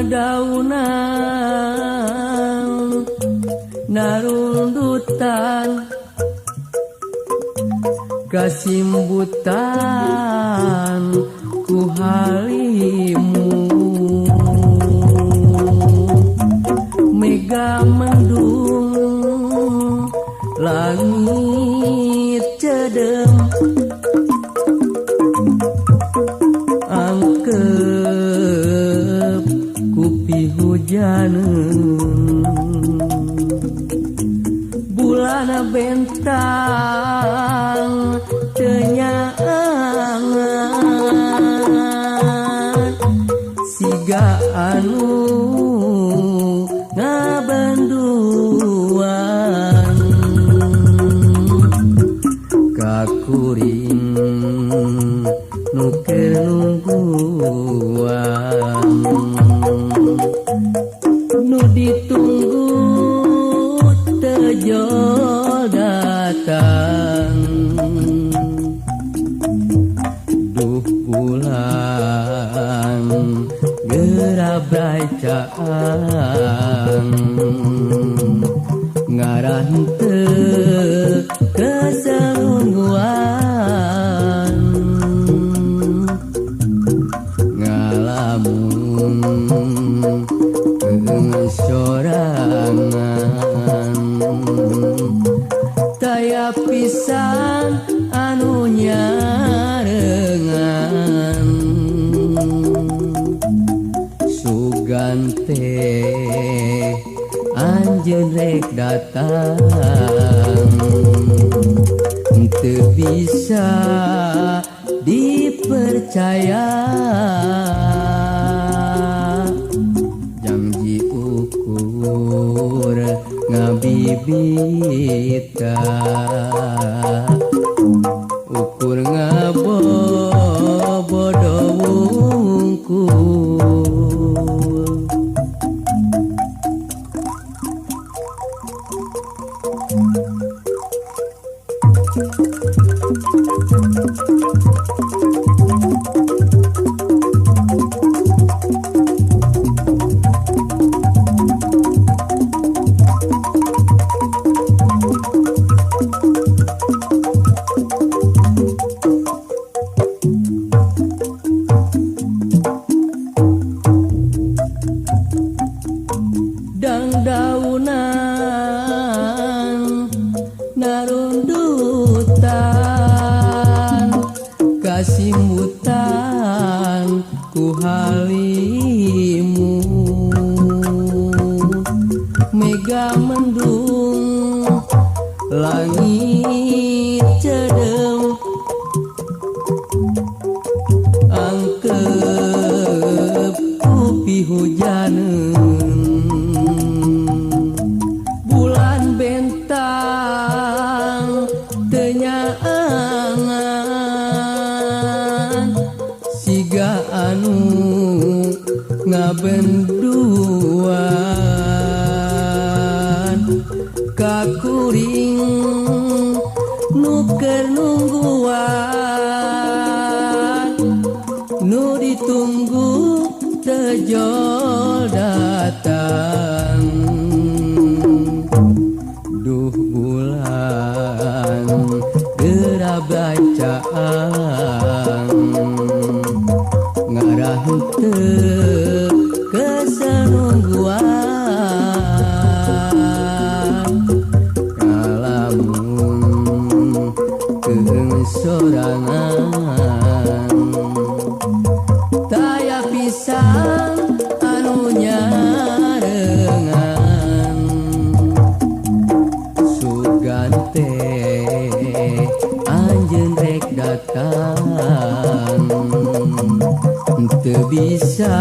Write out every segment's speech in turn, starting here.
Daunan narundutan kasimbutan ku halimu mega mendung langit cedem angkep kupi hujan bulan bentang tenyangan siga anu ngabenduan kakuring nu keur nungguan nu ditunggu tejol datang duh bulan geura caang ngarah teu keselungguan ngalamun sorangan taya pisan anu nyarengan sugan teh anjeun rek datang teu bisa dipercaya janji ukur ngabibita ukur ngabobodo wungkul. Dangdaunan narundutan kasimutan ku halimu mega mendung langit cedem angkep kupi hujaneun bulan bentang tenyangan siga anu ngabenduan kakuring nu keur nungguan nu ditunggu tejol datang duh bulan geura bacaan ngarah teu kesanungguan kalamun keung sorangan taya pisan anu nyarengan sugan teh anjeun rek datang teu bisa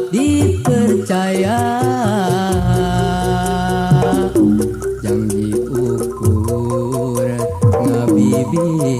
dipercaya. Bibi.